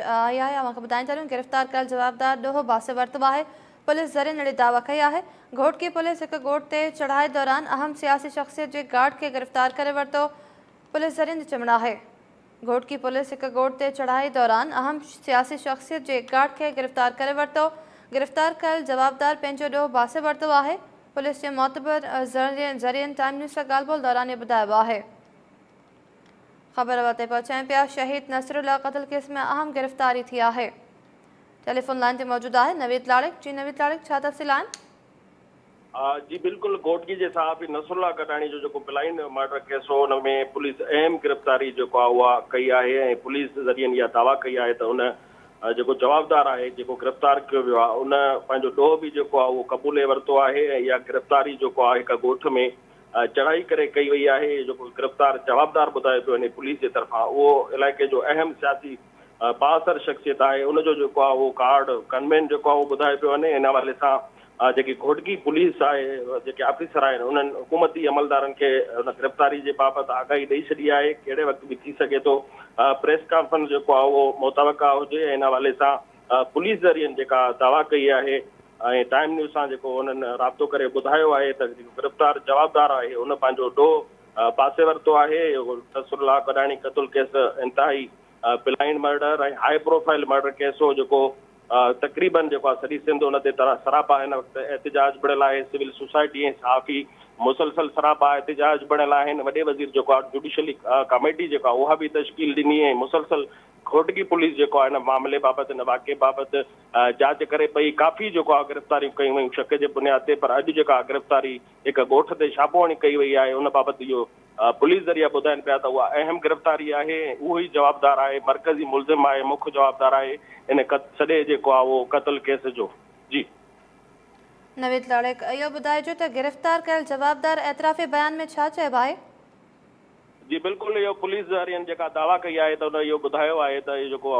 آئي آهي، اوهان کي ٻڌائيندا هلون گرفتار ڪيل جوابدار ڏوهه باسي ورتو آهي، پوليس ذريعن اهڙي دعويٰ ڪئي آهي. گهوٽڪي پوليس هڪ ڳوٺ تي چڙهائي دوران اهم سياسي شخصيت جي گارڊ کي گرفتار ڪري ورتو، پوليس ذريعن جو چوڻ آهي. گهوٽڪي پوليس هڪ ڳوٺ تي چڙهائي دوران اهم سياسي شخصيت جي گارڊ کي گرفتار ڪري ورتو، گرفتار ڪيل جوابدار پنهنجو ڏوهه باسي ورتو آهي، پوليس جي معتبر ذريعن ٽائيم نيوز سان ڳالهه ٻولهه دوران اهو ٻڌايو آهي. خبر اوهان تائين پهچايون پيا شهيد نصر الله قتل ڪيس ۾ اهم گرفتاري ٿي آهي ٽيليفون لائين تي موجود آهي نويد لاڙڪ جي نويد لاڙڪ ڇا تفصيل آهن؟ جي بلڪل گهوٽڪي جي صحافي نصر الله گڏاڻي جو جيڪو بلائنڊ مرڊر ڪيس هو ان ۾ پوليس اهم گرفتاري جيڪو آهي اها ڪئي آهي ۽ پوليس ذريعن اها دعويٰ ڪئي آهي ته ان جيڪو جوابدار آهي جيڪو گرفتار ڪيو ويو آهي ان پنهنجو ڏوهه به جيڪو آهي اهو قبولي ورتو آهي ۽ اها گرفتاري جيڪو آهي هڪ ڳوٺ ۾ چڙهائي ڪري ڪئي وئي آهي، جيڪو گرفتار جوابدار ٻڌايو پيو وڃي پوليس جي طرفان اهو علائقي جو اهم سياسي بااثر شخصيت آهي ان جو جيڪو آهي اهو ڪارڊ گنمين جيڪو آهي اهو ٻڌايو پيو وڃي ان حوالي سان جيڪي گهوٽڪي پوليس آهي جيڪي آفيسر آهن انهن حڪومتي عملدارن کي ان گرفتاري جي بابت آگاهي ڏئي ڇڏي آهي ڪهڙي وقت به ٿي سگهي ٿو پريس ڪانفرنس جيڪو آهي اهو متوقع هجي ان حوالي سان پوليس ذريعن جيڪا دعويٰ ڪئي آهي ۽ ٽائيم نيوز سان جيڪو انهن رابطو ڪري ٻڌايو آهي ته جيڪو گرفتار جوابدار آهي ان پنهنجو ڏوهه پاسي ورتو آهي. نصرالله گڏاڻي قتل ڪيس انتهائي blind murder ۽ high profile murder case هو جيڪو تقريبن جيڪو آهي سڄي سنڌ ان تي سراپا هن وقت احتجاج بڻيل آهي سول سوسائٽي ۽ صحافي مسلسل سراپا احتجاج بڻيل آهن وڏي وزير جيڪو آهي جوڊيشل ڪميٽي جيڪا اها به تشڪيل ڏني ۽ مسلسل گهوٽڪي پوليس جيڪو آهي ان معاملي بابت ان واقعي بابت جاچ ڪري پئي، ڪافي جيڪو آهي گرفتاريون ڪيون ويون شڪ جي بنياد تي پر اڄ جيڪا گرفتاري هڪ ڳوٺ تي ڇاپو هڻي ڪئي وئي آهي ان بابت اهو پوليس ذريعا ٻڌائين پيا ته اها اهم گرفتاري آهي ۽ اهو ئي جوابدار آهي مرڪزي ملزم آهي مک جوابدار آهي ان سڄي جيڪو آهي اهو قتل ڪيس جو جي. نويد لاڙڪ اهو ٻڌائجو ته گرفتار ڪيل جوابدار اعترافي بيان ۾ ڇا چيو آهي؟ جي بلڪل اهو پوليس ذريعن جيڪا دعويٰ ڪئي آهي ته ان اهو ٻڌايو آهي ته اهو جيڪو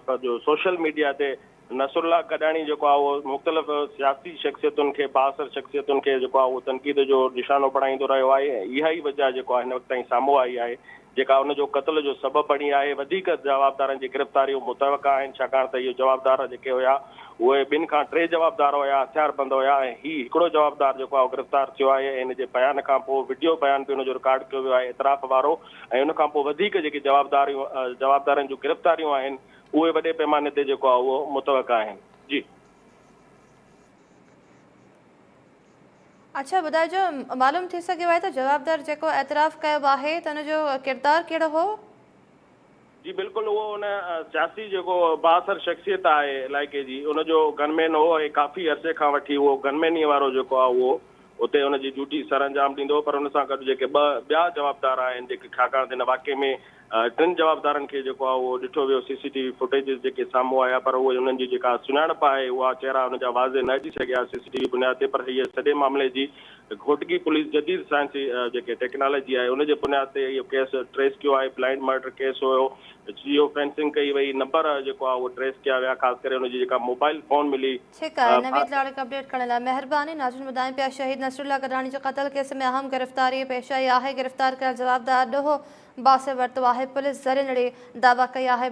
پنهنجو سوشل ميڊيا تي نصر الله گڏاڻي جيڪو آهي اهو مختلف سياسي شخصيتن کي بااثر شخصيتن کي جيڪو آهي اهو تنقيد جو نشانو بڻائيندو رهيو آهي ۽ اها ئي وجهه جيڪو آهي هن وقت تائين سامهون آئي آهي جيڪا ان جو قتل جو سبب بڻي آهي، وڌيڪ جوابدارن جي گرفتاريون متوقع آهن، ڇاڪاڻ ته اهي جوابدار جيڪي هيا اهي ٻن کان ٽي جوابدار هيا، هٿياربند هيا ۽ هي هڪڙو جوابدار جيڪو آهي اهو گرفتار ٿيو آهي ۽ ان جي بيان کان پوء وڊيو بيان به ان جو رڪارڊ ڪيو ويو آهي اعتراف وارو ۽ ان کان پوء وڌيڪ جيڪي جوابداريون جوابدارن جون گرفتاريون آهن اهي وڏي پيماني تي جيڪو آهي اهو متوقع آهن. جي. اڇا ٻڌائجو معلوم ٿي سگهيو آهي ته جوابدار جيڪو اعتراف ڪيو آهي ته ان جو ڪردار ڪهڙو هو؟ جي بلڪل اهو ان سياسي جيڪو بااثر شخصيت آهي علائقي جي ان جو گن مين هو ۽ ڪافي عرصي کان وٺي اهو گن ميني وارو جيڪو آهي اهو اتي ان جي ڊيوٽي سرانجام ڏيندو هو پر ان سان گڏ جيڪي ٻه ٻيا جوابدار آهن جيڪي ڇاڪاڻ ته ان واقعي ۾ ٽن جوابدارن کي جيڪو آهي اهو ڏٺو ويو، سي سي ٽي وي فوٽيجز جيڪي سامهون آيا پر اهي انهن جي جيڪا سڃاڻپ آهي اها چهرا ان جا واضح نه اچي سگهيا سي سي ٽي وي بنياد تي پر هيء سڄي معاملي جي گهوٽڪي پوليس جديد سائنسي جيڪي ٽيڪنالاجي آهي ان جي بنياد تي اهو ڪيس ٽريس ڪيو آهي بلائنڊ مرڊر ڪيس هيو جيو فينسنگ ڪئي وئي نمبر جيڪو آهي اهو ٽريس ڪيا ويا خاص ڪري ان جي جيڪا موبائل فون ملي ٺيڪ آهي نويد لاڙڪ اپڊيٽ ڪرڻ لاء مهرباني ناظرين ٻڌايون پيا شهيد نصرالله گڏاڻي جي قتل ڪيس ۾ اهم گرفتاري پيش آئي آهي گرفتار ڪيل جوابدار ڏوهه باسي ورتو آهي پوليس ذريعن اهڙي دعويٰ ڪئي آهي.